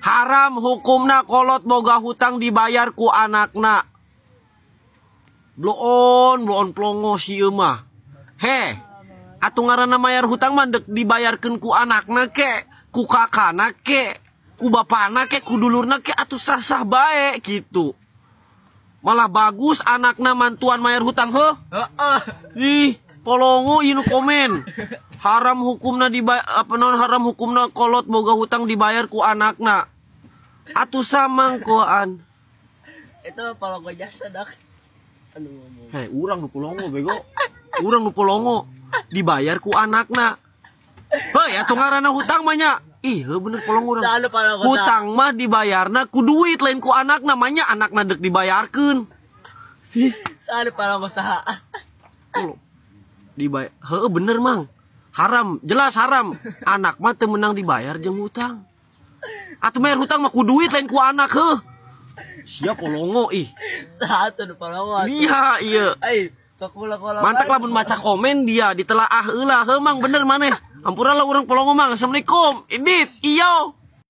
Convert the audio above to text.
Haram hukumna kolot boga hutang dibayar ku anakna. Bloon, bloon plongo si ieu mah. He, atuh ngaranna mayar hutang mah dek dibayarkeun ku anakna ke, ku kakana ke, ku bapana ke, ku dulurna ke, atuh sah-sah bae gitu. Malah bagus anakna mantuan mayar hutang, heuh. Heeh. Ih, polongo ieu nu komen. Haram hukumna dibayar, apa non, haram hukumna kolot boga hutang dibayar ku anakna. Atuh samangkoan. Itu polongo jasa dak. Anu ngomong. Hei, urang nu polongo, bego. Urang nu polongo dibayar ku anakna. Hei, atuh ngaranna hutang mah nya. Ih, heuh, bener polongo urang. Selalu polongo. Hutang mah dibayarna ku duit, lain ku anakna, manya anakna dek dibayarkeun. Sih, Selalu polongo saha. Polo. Dibayar. Heuh, bener, Mang. Haram, jelas haram. Anak mah teu meunang dibayar jeung hutang. Atuh bayar hutang mah ku duit, lain ku anak, heuh. Sia polongo ih. Satu nu polongo. Iya, iya. Ai, kula-kula. Mantak lamun maca komen dia ditelaah heula, heuh, Mang, bener maneh. Hampura lah urang polongo, Mang. Assalamualaikum. Indit, iyo.